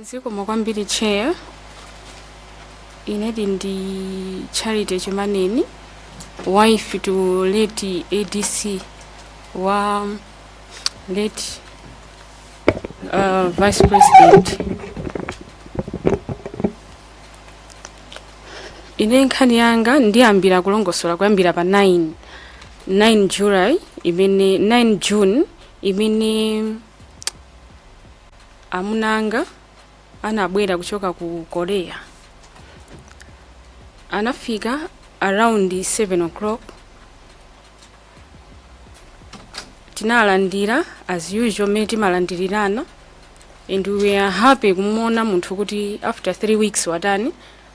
Zikomo kwambiri, Chair. Inedi ndi Charity Chimaneni, wife to late ADC wa late Vice President. Ine nkhani yanga ndiyambira kulongosola kuyambira pa 9 July imene, 9 June imene amunanga anabwera kuchoka ku Korea. Anafika around 7 o'clock. Tinalandira as usual mmene timalandirirana, and we are happy kumuona munthu kuti after 3 weeks watani,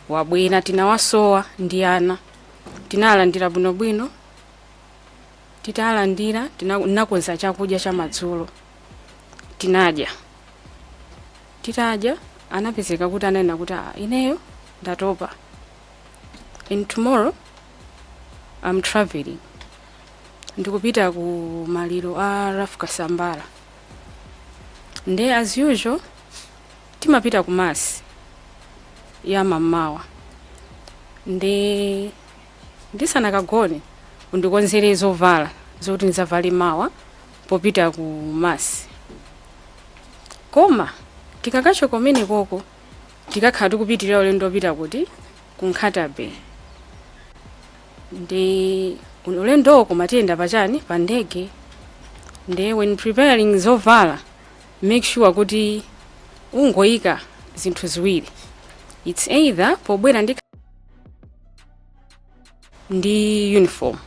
wabwera. Tinawasowa ndi ana. Tinalandira bwinobwino. Titalandira, tinakonza chakudya cha madzulo, tinadya. Titadya, anapezeka kuti ananena kuti, "Ah, ineyo ndatopa and tomorrow I'm traveling, ndikupita ku maliro a Ralph Kasambara." Nde as usual timapita ku mass ya mammawa, nde ndisanakagone undikonzere zovala zokuti ndizavale mawa popita ku mass, koma tikakachoka kumene koko tikakhala tikupitirira ulendo opita kuti ku Nkhata Bay. Ndi ulendowo koma tiyenda pachani, pa ndege. Nde when preparing zovala, make sure kuti ungoyika zinthu ziwiri, it's either pobwera ndi uniform,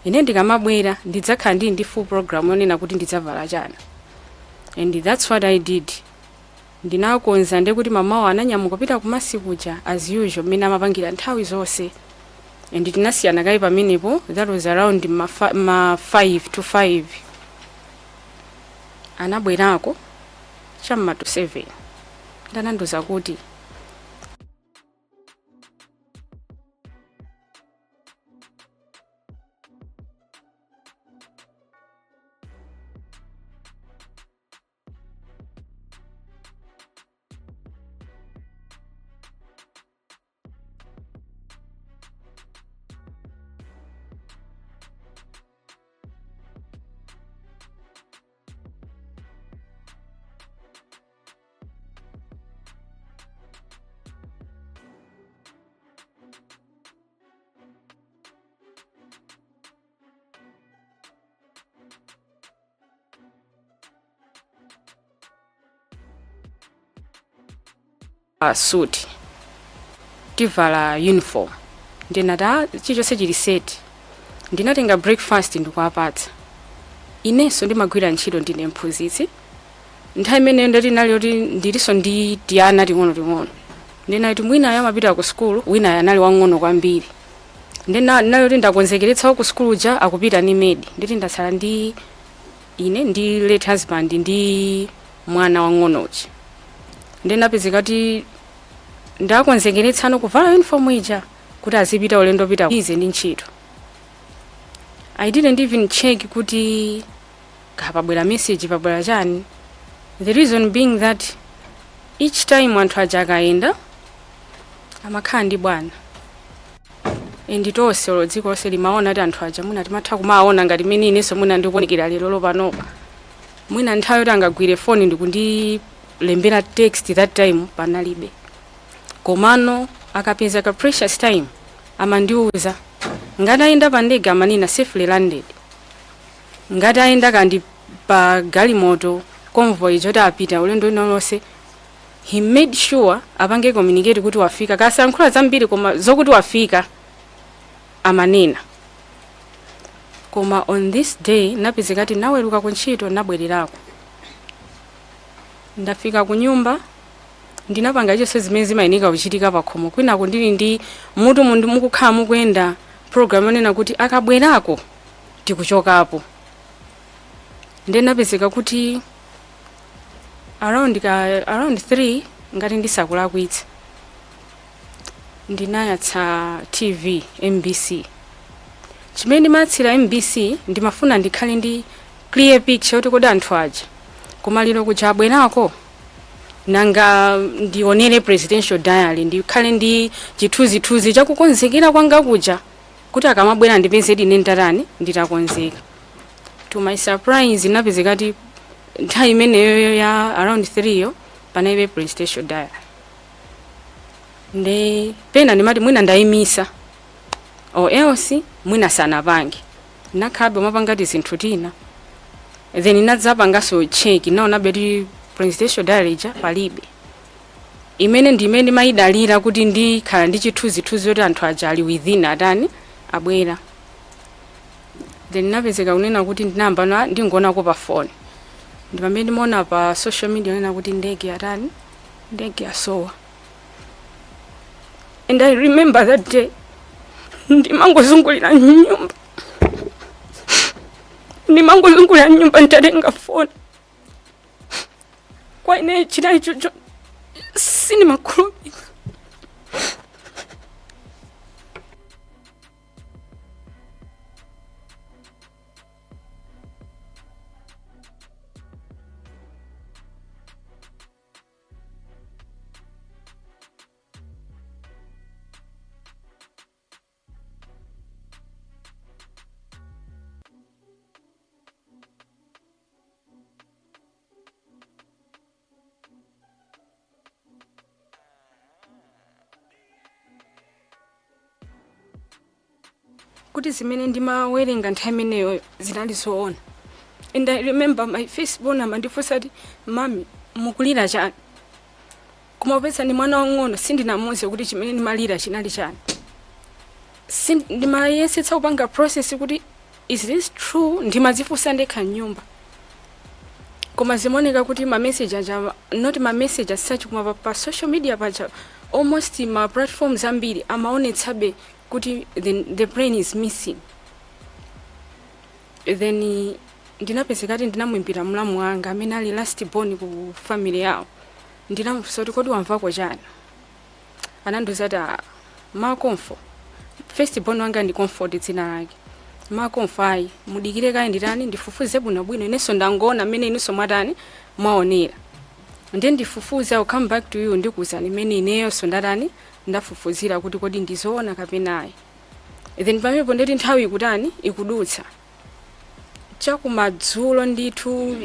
ine ndikamabwera ndidzakhala ndili ndi full program yonena kuti ndidzavala chani. And that's what I did. Ndinakonza ndekuti mamawa ananyamuka kupita ku mass kuja as usual mmene amapangira nthawi zonse, and tinasiyana kayi pamenepo. That was around ma 5 to 5. Anabwerako cham'ma to 7, ndanandiuza kuti suit, tivala uniform. Ndinati, "Ah, chilichonse chili set." Ndinatenga breakfast ndikuwapatsa. Inenso ndimagwira ntchito, ndine mphunzitsi. Nthawi imeneyo ndati nali yoti ndilinso ndi tiana ting'onoting'ono. Ndinati mwinayo amapita ku sukulu, winayo anali wang'ono kwambiri. Ndinali yoti ndakonzekeretsawo ku sukulu uja akupita ni maid. Nditi ndatsala ndi ine ndi late husband ndi mwana wang'ono uja. Ndinapezeka kuti ndakonzekeretsano kuvala uniform ija kuti azipita ulendo pita ize ndi ntchito. I didn't even check kuti kapabwera message, pabwera chani, the reason being that each time anthu aja akayenda amakhala ndi bwana, and tonse olo dziko lonse limaona kuti anthu aja mwina timatha kumaona ngati mmene inenso mwina ndikuonekera lero lopanopa. Mwina nthawi yoti angagwire foni ndikundilembera text, that time panalibe. Komano akapeza ka precious time amandiuza. Ngati ayenda pa ndege amanena "safely landed". Ngati ayenda kandi pa galimoto, convoy choti apita ulendo wina lonse, he made sure apange communicate kuti wafika. Kasayankhula zambiri, koma zokuti wafika amanena. Koma on this day napezeka kuti naweruka kuntchito, nabwererako, ndafika ku nyumba, ndinapanga chonse zimene zimayeneka kuchitika pakhomo. Kwinako ndili ndi mutu mukukhala mukuyenda program yonena kuti akabwerako tikuchokapo. Ndinapezeka kuti around 3, ngati ndisakulakwitsa, ndinayatsa TV MBC. Chimene ndimayatsira MBC, ndimafuna ndikhale ndi clear picture kuti kodi anthu aja kumaliro kuja abwerako. Nanga ndionere presidential diary, ndikhale ndi chithunzithunzi chakukonzekera kwanga kuja, kuti akamabwera ndipeze ine ndatani, nditakonzeka. To my surprise, napezekati nthawi imeneyo ya around 3 yo panalibe presidential diary. Nde pena ndimati mwina ndayimisa or else mwina sanapange, nakhabe umapangati zinthu tina. Then inadzapanganso check, naonabe kuti presidential diary ija palibe, imene ndimene ndimayidalira kuti ndikhala ndi chithunzithunzi kuti anthu aja ali within, atani, abwera. Then napezeka kunena kuti ndinayamba ndingoonako pa phone, ndi pamene ndimaona pa social media kunena kuti ndege atani, ndege yasowa. And I remember that day ndimangozungulira nyumba, ndimangozungulira nyumba nditatenga phone. Kwa ine chinali chocho, sindimakhulupirira kuti zimene ndimawerenga nthawi imeneyo zinali zoona. And I remember my firstborn amandifunsa kuti, "Mami, mukulira chani?" Koma popeza ndi mwana wang'ono, sindinamuwuze kuti chimene ndimalira chinali chani. Ndimayesetsa kupanga process kuti, is this true? Ndimadzifunsa ndekha mnyumba. Koma zimaoneka kuti ma message aja, not ma message as such, koma pa social media paja, almost ma platforms ambiri amaonetsabe kuti the plane is missing. Then ndinapezekati ndinamuimbira mlamu wanga amene ali last born ku family yawo. Ndinamufunsa kuti, "Kodi wamvako chani?" Anandiuza kuti, "Ah, ma Comfort," first born wanga ndi Comfort dzina lake, "Ma Comfort, ayi, mudikire kaye, nditani, ndifufuze bwinobwino. Inenso ndangoona mmene inunso mwatani, mwaonera. Ndiye ndifufuze, I'll come back to you, ndikuwuzani imene ineyonso ndatani, ndafufuzira kuti kodi ndizoona kapena ayi." Then pamenepo ndeti nthawi ikutani, ikudutsa chakumadzulo ndithu.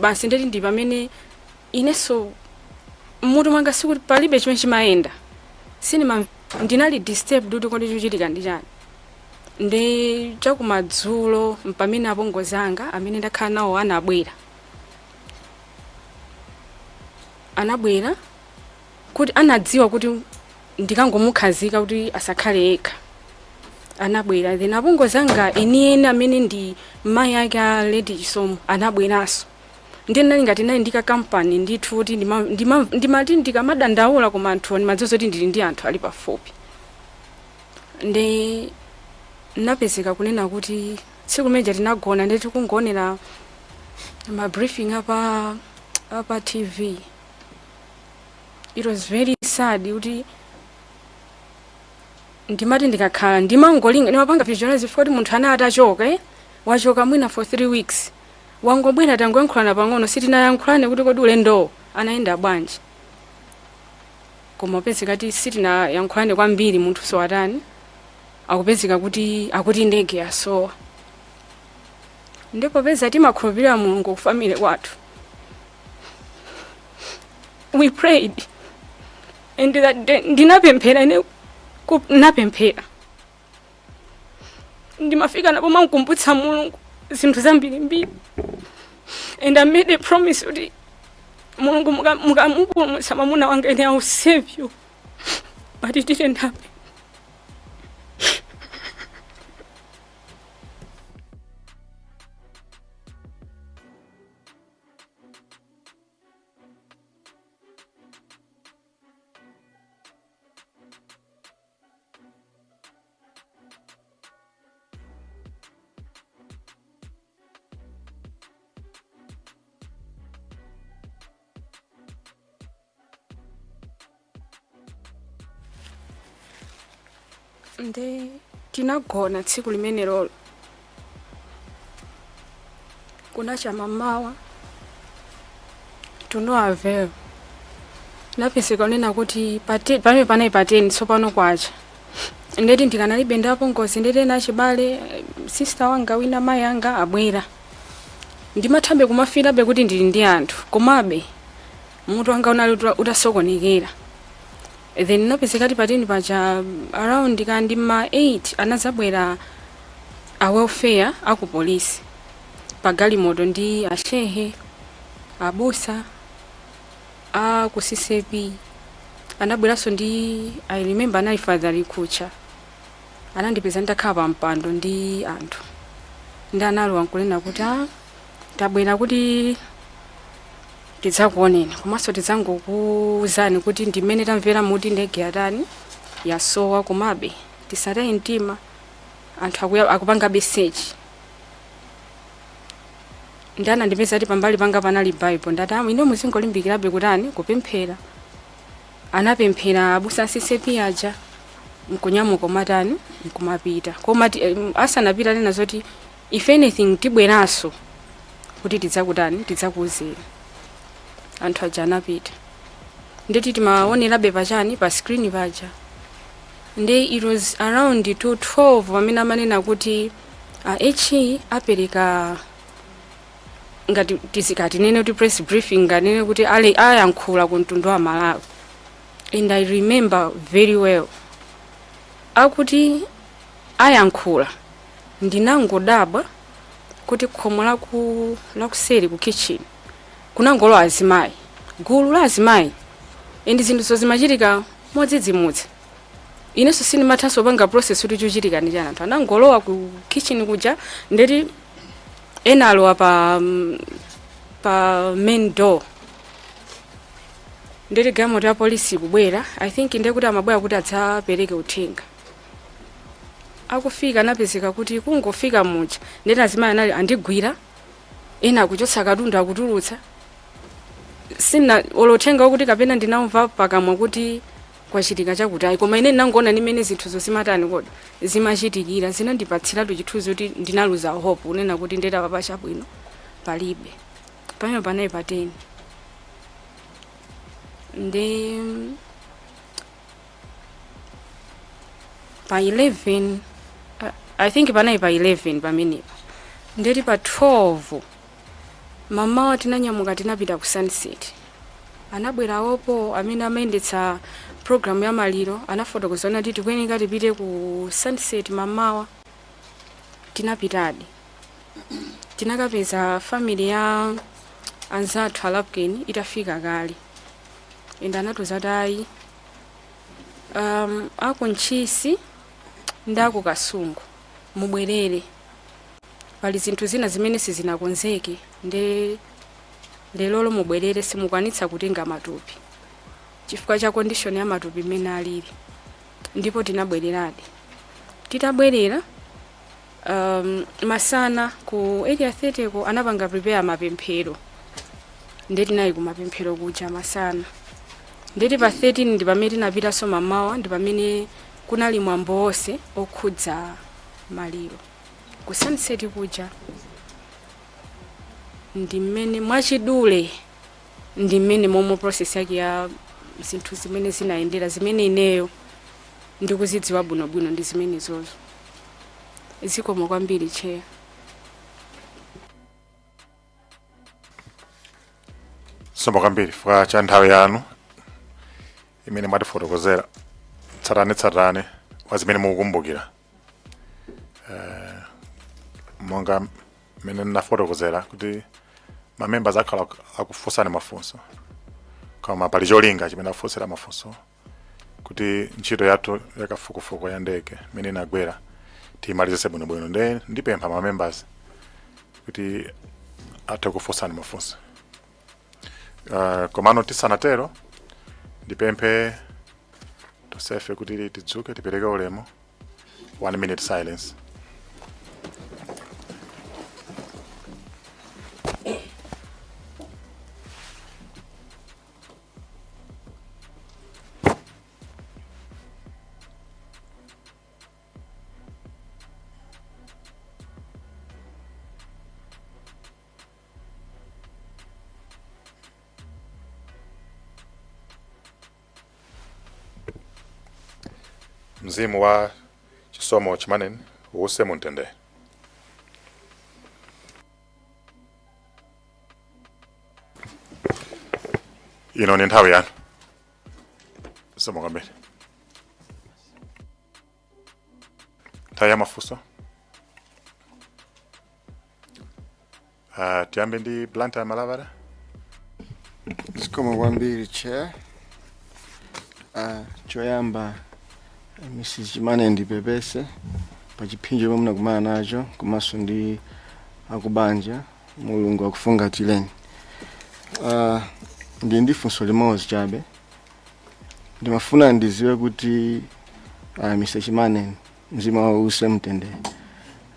Basi, ndeti ndi pamene inenso mmutu mwanga sikuti palibe chimene chimayenda. Sinima ndinali disturbed kuti kodi chikuchitika ndi chani. Ndi chakumadzulo mpamene apongozi anga amene ndakhala nawo anabwera. Anabwera kuti anadziwa kuti ndikangomukhazika kuti asakhale yekha. Anabwera. Then apongozi anga enieni amene ndi mayi ake a Lady Chisomo anabweranso. Ndiye ndinali ngati nali ndi kakampani ndithu, kuti ndimati ndikamadandaula, koma anthu ndimadziwa kuti ndili ndi anthu ali pafupi. Ndi napezeka kunena kuti tsiku limeja tinagona, ndi tikungoonera ma briefing apa TV. It was very sad kuti ndimati ndikakhala ndimangolinga, ndimapanga visualize kuti munthu ana atachoka, wachoka mwina for 3 weeks, wangobwera, tangoyankhulana pang'ono, sitinayankhulane kuti kodi ulendowo anayenda bwanji. Koma upezeka kuti sitinayankhulane kwambiri, munthu sowatani, akupezeka kuti akuti ndege yasowa. Ndipo peza timakhulupirira Mulungu ku family kwathu, we prayed, and that day ndinapemphera ine, napemphera, ndimafika napo mankumbutsa Mulungu zinthu zambirimbiri, and I made a promise kuti, "Mulungu, mukamupulumutsa mwamuna wanga, ine I will save you." But it didn't happen. Nde tinagona tsiku limenelolo, kunacha mamawa, to no avail. Napezeka unena kuti pamene panali pa 10, tsopano kwacha, ndeti ndikanalibe ndi apongozi, ndeti ena achibale, sister wanga wina, mayi anga abwera. Ndimathabe kumafirabe kuti ndili ndi anthu, komabe mutu wanga unali utasokonekera. Then napezekati pa 10 paja, around kandi ma 8, anazabwera a welfare aku polisi pa galimoto ndi ashehe, abusa a ku CCAP anabweranso ndi, I remember, anali Father Likucha. Anandipeza ndakhala pa mpando ndi anthu, ndi analowa nkunena kuti, "Ah, tabwera kuti tidzakuoneni, komanso tidzangokuwuzani kuti ndimene tamvera muti ndege yatani, yasowa, komabe tisataye mtima, anthu akupangabe search." Ndi anandipeza ati pambali panga panali Bible. Ndati, "Amu ine muzingolimbikirabe kutani, kupemphera." Anapemphera abusa CCAP aja, nkunyamuka umatani, nkumapita. Koma asanapita nena zoti, "If anything tibweranso kuti tidzakutani, tidzakuuzeni." Anthu aja anapita, nditi timaonerabe pachani, pa screen paja. Ndi it was around 2:12 pamene amanena kuti HE apereka ngati tizikati nene kuti press briefing, nganene kuti ale ayankhula ku mtundu wa Malawi. And I remember very well, akuti ayankhula, ndinangodabwa kuti khomo lakuseri ku kitchen kunangolowa azimayi, gulu la azimayi. And zinthuzo zimachitika modzidzimutsa, inenso sindimathanso kupanga process kuti chochitika ndi chani. Anthu anangolowa ku kitchen kuja, ndeti ena alowa pa main door, ndeti galimoto ya polisi ikubwera. I think ndiye kuti amabwera kuti adzapereke uthenga. Akufika, anapezeka kuti kungofika muja, ndeti azimayi anali andigwira, ena akuchotsa katundu, akutulutsa. Sina olo uthenga wakuti kapena ndinamva pakamwa kuti kwachitika chakuti, ayi. Koma ine ndinangoona nimene zinthuzo zimatani kodi, zimachitikira. Zinandipatsiratu chithunzi kuti ndinaluza hope, unena kuti ndetapa pachabwino palibe. Pamene panali pa 10, ndi pa 11, I think panali pa 11 pamenepa. Ndeti pa 12 mamawa tinanyamuka, tinapita ku Sunset. Anabwerawopo amene amayendetsa program ya maliro, anafotokoza kuti tikuyeneka tipite ku Sunset mamawa. Tinapitadi, tinakapeza family ya anzathu alapken itafika kale. Ende anatiuza kuti ayi, aku Ntchisi ndi aku Kasungu mubwerere, pali zinthu zina zimene sizinakonzeke, ndi lelolo mubwerere, simukwanitsa kutenga matupi chifukwa cha condition ya matupi imene alili. Ndipo tinabwereradi. Titabwerera, masana ku Area 30 ko anapanga prepare mapemphero, ndi tinali ku mapemphero kuja masana. Nditi pa 13 ndi pamene tinapitanso mamawa, ndi pamene kunali mwambo wonse okhudza maliro ku Sunset kuja. Ndi mmene mwachidule, ndi mmene momwe process yake ya zinthu zimene zinayendera, zimene ineyo ndikuzidziwa bwinobwino ndi zimenezozo. Zikomo kwambiri, Chair. Zikomo kwambiri chifukwa cha nthawi yanu imene mwatifotokozera tsatane tsatane wa zimene mukukumbukira. Monga mmene ndinafotokozera kuti ma members akhala akufunsani mafunso, koma pali cholinga chimene akufunsira mafunso, kuti ntchito yathu yakafukufuku ya ndege imene inagwera tiyimalizise bwinobwino. Nde ndipempha ma members kuti athe kufunsani mafunso. Komano tisanatero, ndipemphe tonsefe kuti tidzuke, tipereke ulemu, one minute silence. Mzimu wa Chisomo Chimaneni uwuse mumtendere. Ino ni nthawi yanu. Zikomo kwambiri. Nthawi ya mafunso. Tiyambe ndi Blantyre Malabada. Zikomo kwambiri, Chair. Choyamba, Mrs. Chimaneni, ndipepese pa chipsinjo chomwe munakumana nacho komanso ndi akubanja. Mulungu akufungatireni. Ndi funso limodzi chabe. Ndimafuna ndiziwe kuti Mr. Chimaneni, mzimu wawo uuse mtendere,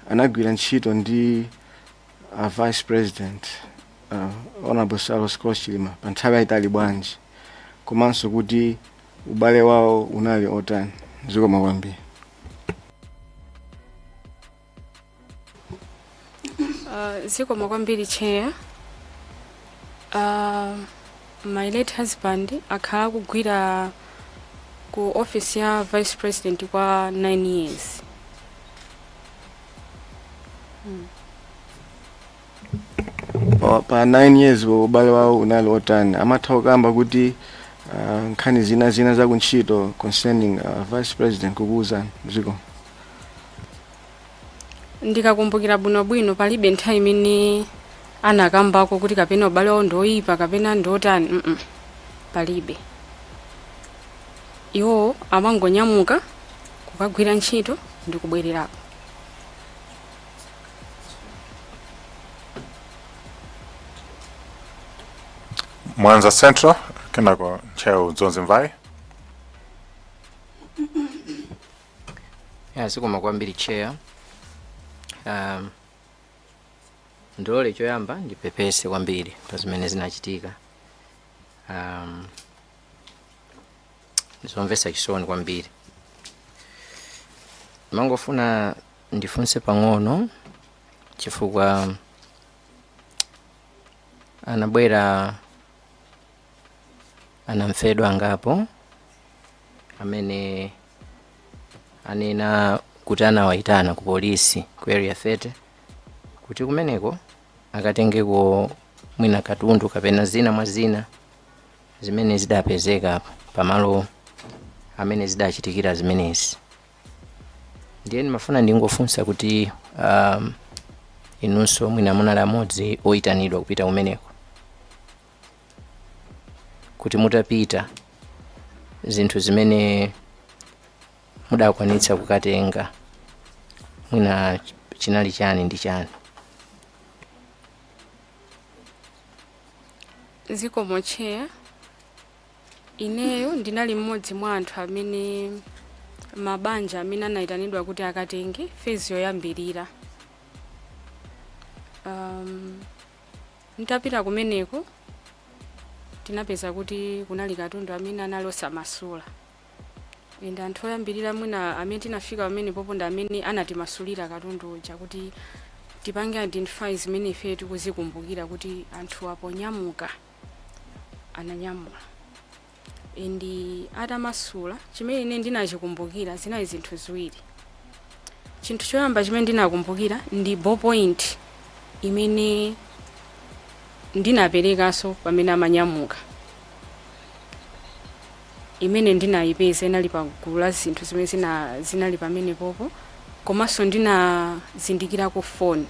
anagwira ntchito ndi Vice President Honorable Saulos Klaus Chilima pa nthawi yayitali bwanji, komanso kuti ubale wawo unali otani? Zikomo kwambiri. Zikomo kwambiri, Chair. My late husband akhala akugwira ku office ya Vice President kwa 9 years. Pa 9 years ubale wawo unali otani? Amatha kukamba kuti nkhani zina zina za kuntchito concerning Vice President kukuwuzani? Zikomo. Ndikakumbukira bwinobwino, palibe nthawi imene anakambako kuti kapena ubale wawo ndoyipa kapena ndotani. Palibe. Iwo amangonyamuka kukagwira ntchito ndi kubwererako. Mwanza Central, kenako Ntcheu Dzonzi Mvai. Ya, zikomo kwambiri, Chair. Ndilole choyamba ndipepese kwambiri pa zimene zinachitika. Ndizomvetsa chisoni kwambiri. Mangofuna ndifunse pang'ono chifukwa anabwera anamfedwa angapo amene anena kuti anawayitana ku polisi ku Area 30 kuti kumeneko akatengeko mwina katundu kapena zina mwa zina zimene zidapezeka pamalo amene zidachitikira zimenezi. Ndiye ndimafuna ndingofunsa kuti inunso mwina munali amodzi oyitanidwa kupita kumeneko, kuti mutapita zinthu zimene mudakwanitsa kukatenga mwina chinali chani ndi chani? Zikomo, Chair. Ineyo ndinali mmodzi mwa anthu amene mabanja amene anayitanidwa kuti akatenge phase yoyambirira. Ntapita kumeneko tinapeza kuti kunali katundu amene anali osamasula, and anthu oyambirira mwina amene tinafika pamene popo ndi amene anatimasulira katundu uja kuti tipange identify zimene ife tikuzikumbukira kuti anthu aponyamuka ananyamula. And atamasula, chimene ine ndinachikumbukira zinali zinthu ziwiri. Chinthu choyamba chimene ndinakumbukira ndi ballpoint imene ndinaperekanso pamene amanyamuka, imene ndinayipeza inali pa gulu la zinthu zimene zinali pamene popo. Komanso ndinazindikirako foni.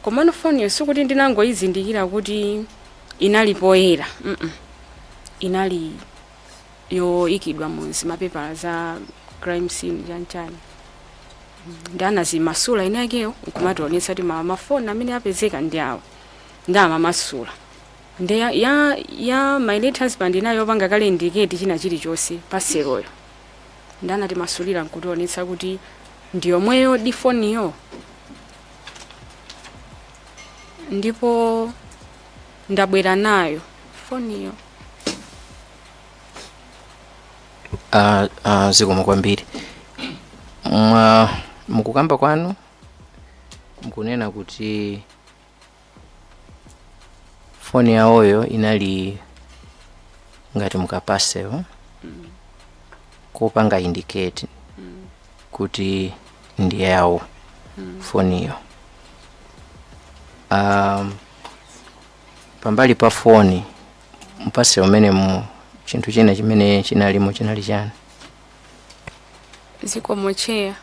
Komano foniyo sikuti ndinangoyizindikira kuti inali poyera. Inali yoyikidwa mu zimapepala za crime scene chanchani. Ndi anazimasula inakeyo nkumationetsa kuti mafoni amene apezeka ndi awo, ndi amamasula. Ndi ya my late husband inayo yopanga kale indicate china chilichonse parceloyo, ndi anatimasulira nkutionetsa kuti ndi yomweyo di foniyo. Ndipo ndabwera nayo foniyo. Zikomo kwambiri. Mwa mukukamba kwanu mukunena kuti foni yawoyo inali ngati muka parcel, Kopanga indicate kuti ndi yawo foniyo. Pambali pa foni, m'parcel umenemu chinthu china chimene chinalimo chinali chani? Zikomo, Chair.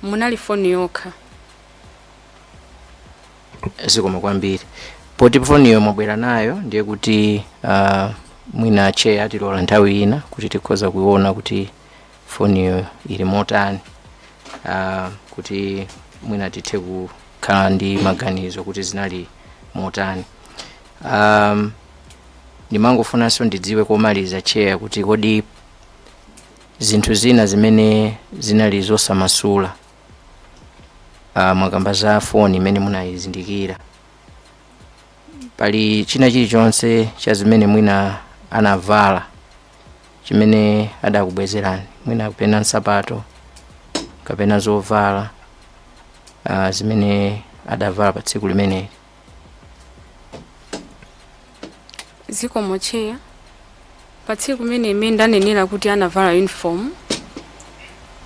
Munali foni yokha. Zikomo kwambiri. Poti foniyo mwabwera nayo, ndiye kuti mwina Chair atilola nthawi ina kuti tikhoza kuiona kuti foniyo ili motani, kuti mwina tithe kukhala ndi maganizo kuti zinali motani. Ndimangofunanso ndidziwe komaliza, Chair, kuti kodi zinthu zina zimene zinali zosamasula, mwakamba za foni imene munayizindikira, pali china chilichonse cha zimene mwina anavala chimene adakubwezerani, mwina kapena nsapato kapena zovala zimene adavala pa tsiku limeneli? Zikomo, Chair. Pa tsiku limene imene ndanenera kuti anavala uniform,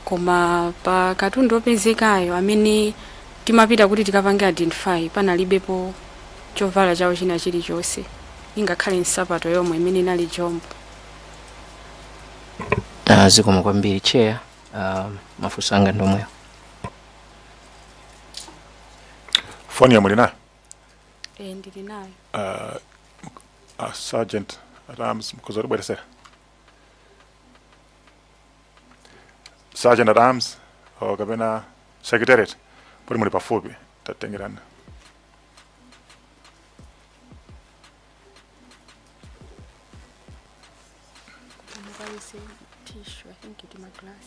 koma pa katundu opezekayo amene timapita kuti tikapange identify, panalibepo chovala chawo china chilichonse, ingakhale nsapato yomwe imene inali jombo. Zikomo kwambiri, Chair. Mafunso anga ndomweyo. Foni yomwe linayo? E, ndili nayo. Sergeant at Arms, mukhoza kutibweresera? Sergeant at Arms o kapena secretariat, poti muli pafupi, tatengerani. Mukayise tissue, I think it my glass.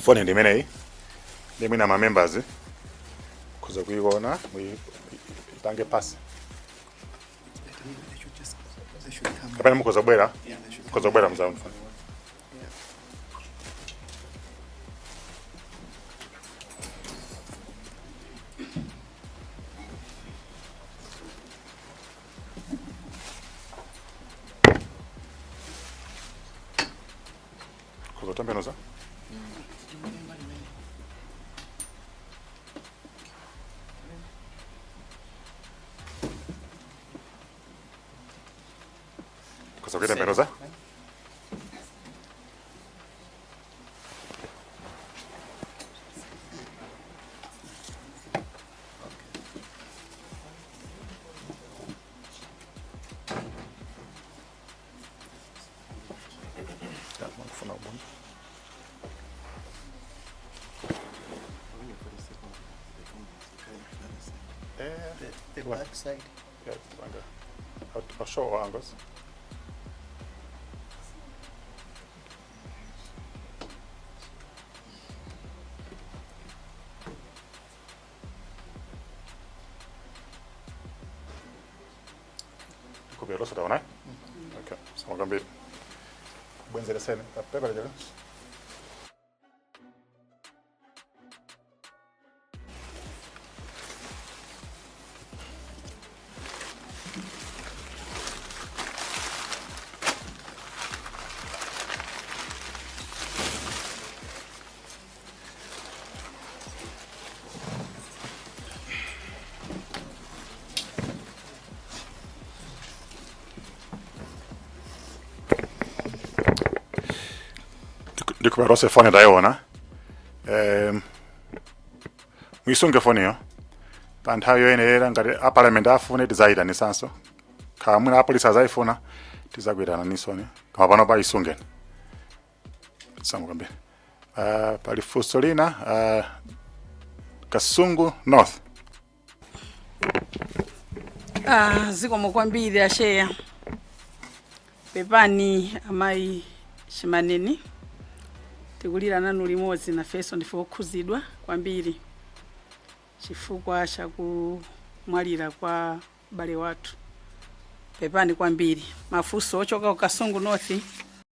Foni ndi imeneyi, ndi mwina ma members kuza kuiona, ipange pasi kapena mukhoza kubwera mzamfa. Mukhoza kutembenuza. Mukhoza kuitembenuza. Ya, mangofuna ubona. The What? back side. Yeah, wanga. I'll show all angles. Kupia rosa taona? Okay, sawa kwambiri. Bwenzereseni, pepa lejalo. Ndikupera tonse foni tayiona. Muyisunge foniyo pa nthawi yoyenerera. Ngati a parliament afune, tidzayitanisanso. Khala mwina apolisi azayifuna, tidzakuyitananisoni, koma pano pa isungeni. Zikomo kwambiri. Pali funso lina, Kasungu North. Ah, zikomo kwambiri a Chair. Pepani amayi Chimaneni, tikulira nanu limodzi. Nafenso ndife okhuzidwa kwambiri chifukwa chakumwalira kwa bale wathu. Pepani kwambiri. Mafunso ochoka ku Kasungu North